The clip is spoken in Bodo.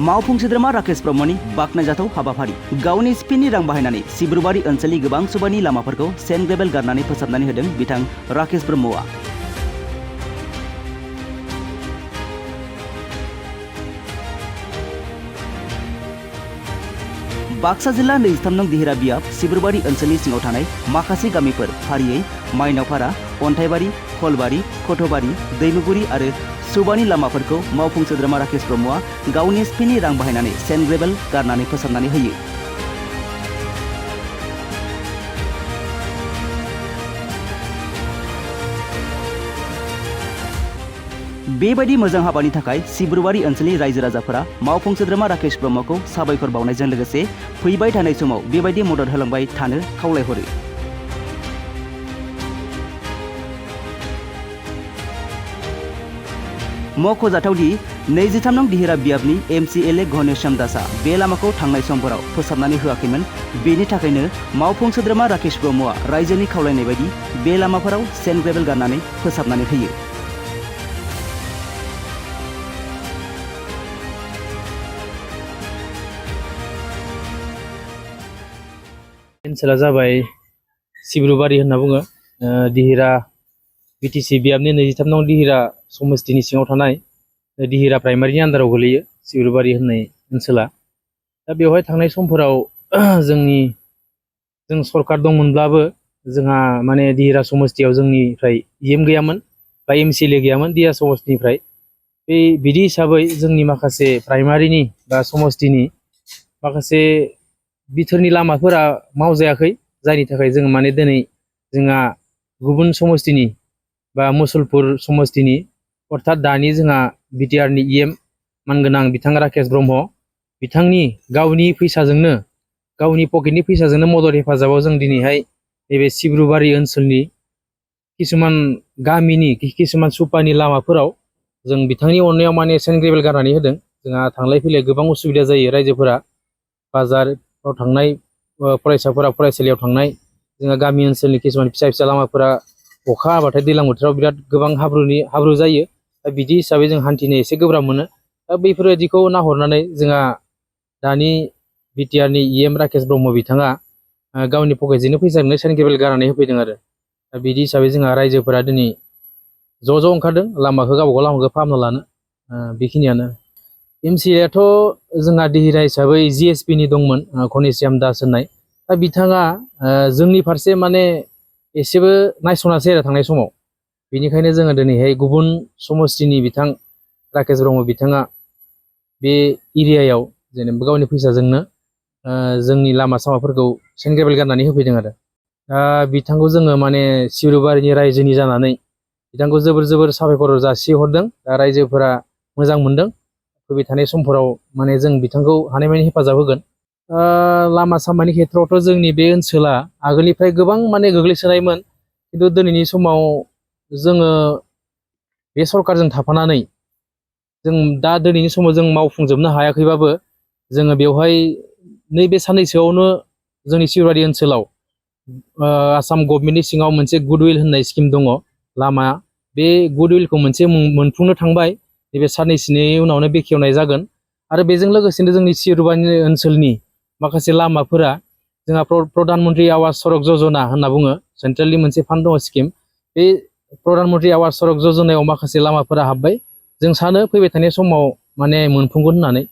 मावफुं सोद्रोमा राकेश ब्रह्मनि बाख्नायजाथाव हाबाफारि गावनि स्पिननि रां बाहायनानै सिब्रुबारि ओनसोलनि गोबां सुबानि लामाफोरखौ सेन्ट ग्रेभेल गारनानै फोसाबनानै होदों बिथां राकेश ब्रह्मआ। बाक्सा जिल्ला 23 नं दिहिरा बियाब सिब्रुबारि ओनसोलनि सिङाव थानाय माखासे गामिफोर फारियै माइनावपारा, अन्थाइबारि, खलबारि, कथबारि, दैमुगुरि आरो सुबानि लामाफोरखौ मावफुं सोद्रोमा राकेश ब्रह्मआ गावनि स्पिननि रां बाहायनानै सेन्ट ग्रेभेल गारनानै फोसाबनानै होयो। बेबायदि मोजां हाबानि थाखाय सिब्रुबारि ओनसोलनि रायजो राजाफोरा मावफुं सोद्रोमा राकेश ब्रह्मखौ साबायखर बावनायजों लोगोसे फैबाय थानाय समाव बेबायदि मदद होलांबाय थानो खावलायहरो। मख'जाथावदि 23 नं दिहिरा बियाबनि MCLA घनेश्याम दासआ बे लामाखौ थांनाय समफोराव फोसाबनानै होआखैमोन। बेनि थाखायनो मावफुं सोद्रोमा राकेश ब्रह्मआ रायजोनि खावलायनाय बायदि बे लामाफोराव सेन्ट ग्रेभेल गारनानै फोसाबनानै होयो। ओनसोला जाबाय सिब्रुबारि होनना बुङो। दिहिरा BTC बियाबनि 23 नं दिहिरा समस्तिनि सिङाव थानाय दिहिरा प्राइमारिनि आन्दाराव गोलैयो सिब्रुबारि होननाय ओनसोला। दा बेवहाय थांनाय समफोराव जों सरकार दंमोनब्लाबो जोंहा माने दिहिरा समस्तियाव जोंनिफ्राय EM गैयामोन बा MCLA गैयामोन दिहिरा समस्तिनिफ्राय। बिदि हिसाबै जोंनि माखासे प्राइमारिनि बा समस्तिनि माखासे बिथोरनि लामाफोरा मावजायाखै, जायनि थाखाय जों माने दिनै जोंहा गुबुन समस्तिनि बा मुसलपुर समस्तिनि अर्थात दानि जोंहा BTRनि EM मानगोनां बिथां राकेश ब्रह्म बिथांनि गावनि फैसाजोंनो गावनि पकेटनि फैसाजोंनो मदद हेफाजाबाव जों दिनैहाय नैबे सिब्रुबारि ओनसोलनि किसुमान गामिनि किसुमान सुपानि लामाफोराव जों बिथांनि अननायाव माने सेन्ट ग्रेभेल गारनानै होदों। जोंहा थांलाय फैलाय गोबां उसुबिदा जायो रायजोफोरा, बाजाराव थांनाय फरायसाफोरा फरायसालियाव थांनाय, जोंहा गामि ओनसोलनि किसुमान फिसा फिसा लामाफोरा अखा हाबाथाय दैज्लां बोथोराव बिराद गोबां हाब्रु जायो। दा बिदि हिसाबै जों हान्थिनो एसे गोब्राब मोनो। दा बैफोरबायदिखौ नाहरनानै जोंहा दानि BTRनि EM राकेश ब्रह्म बिथाङा गावनि पकेटजोंनो फैसाजोंनो सेन्ट ग्रेभेल गारनानै होफैदों आरो। दा बिदि हिसाबै जोंहा रायजोफोरा दिनै ज' ओंखारदों लामाखौ गावबागाव लामाखौ फाहामना लानो। बेखिनियानो। MCLAथ' जोंहा दिहिरा हिसाबै GSPनि दंमोन घनेश्याम दास होननाय। दा बिथाङा जोंनि फारसे माने एसेबो नायस'नासै आरो थांनाय समाव। बेनिखायनो जोङो दिनैहाय गुबुन समस्तिनि बिथां राकेश ब्रह्म बिथाङा बे एरियायाव जेनेबा गावनि फैसाजोंनो जोंनि लामा सामाफोरखौ सेन्ट ग्रेभेल गारनानै होफैदों आरो। दा बिथांखौ जोङो माने सिब्रुबारिनि रायजोनि जानानै बिथांखौ जोबोर साबायखर जासिहरदों। दा रायजोफोरा मोजां मोनदों। फैबाय थानाय समफोराव माने जों बिथांखौ हानायमानि हेफाजाब होगोन। लामा सामानि खेथ्रआवथ' जोंनि बे ओनसोला आगोलनिफ्राय गोबां माने गोग्लैसोनायमोन, खिन्थु दिनैनि समाव जोङो बे सरकारजों थाफानानै जों दा दिनैनि समाव जों मावफुंजोबनो हायाखैबाबो जोङो बेवहाय नैबे साननैसोआवनो जोंनि सिब्रुबारि ओनसोलाव आसाम गभर्नमेन्टनि सिङाव मोनसे गुडविल होननाय स्किम दङ लामा। बे गुडविलखौ मोनसे मोनफुंनो थांबाय, नैबे साननैसोनि उनावनो बेखेवनाय जागोन। आरो बेजों लोगोसेनो जोंनि सिब्रुबारि ओनसोलनि माखासे लामाफोरा जोंहा प्रधान मन्त्रि आवास सरक जजना होनना बुङो, सेन्ट्रेलनि मोनसे फान्ड दङ स्किम। बे प्रधान मन्त्रि आवास सरक जजनायाव माखासे लामाफोरा हाबबाय। जों सानो फैबाय थानाय समाव माने मोनफुंगोन होननानै।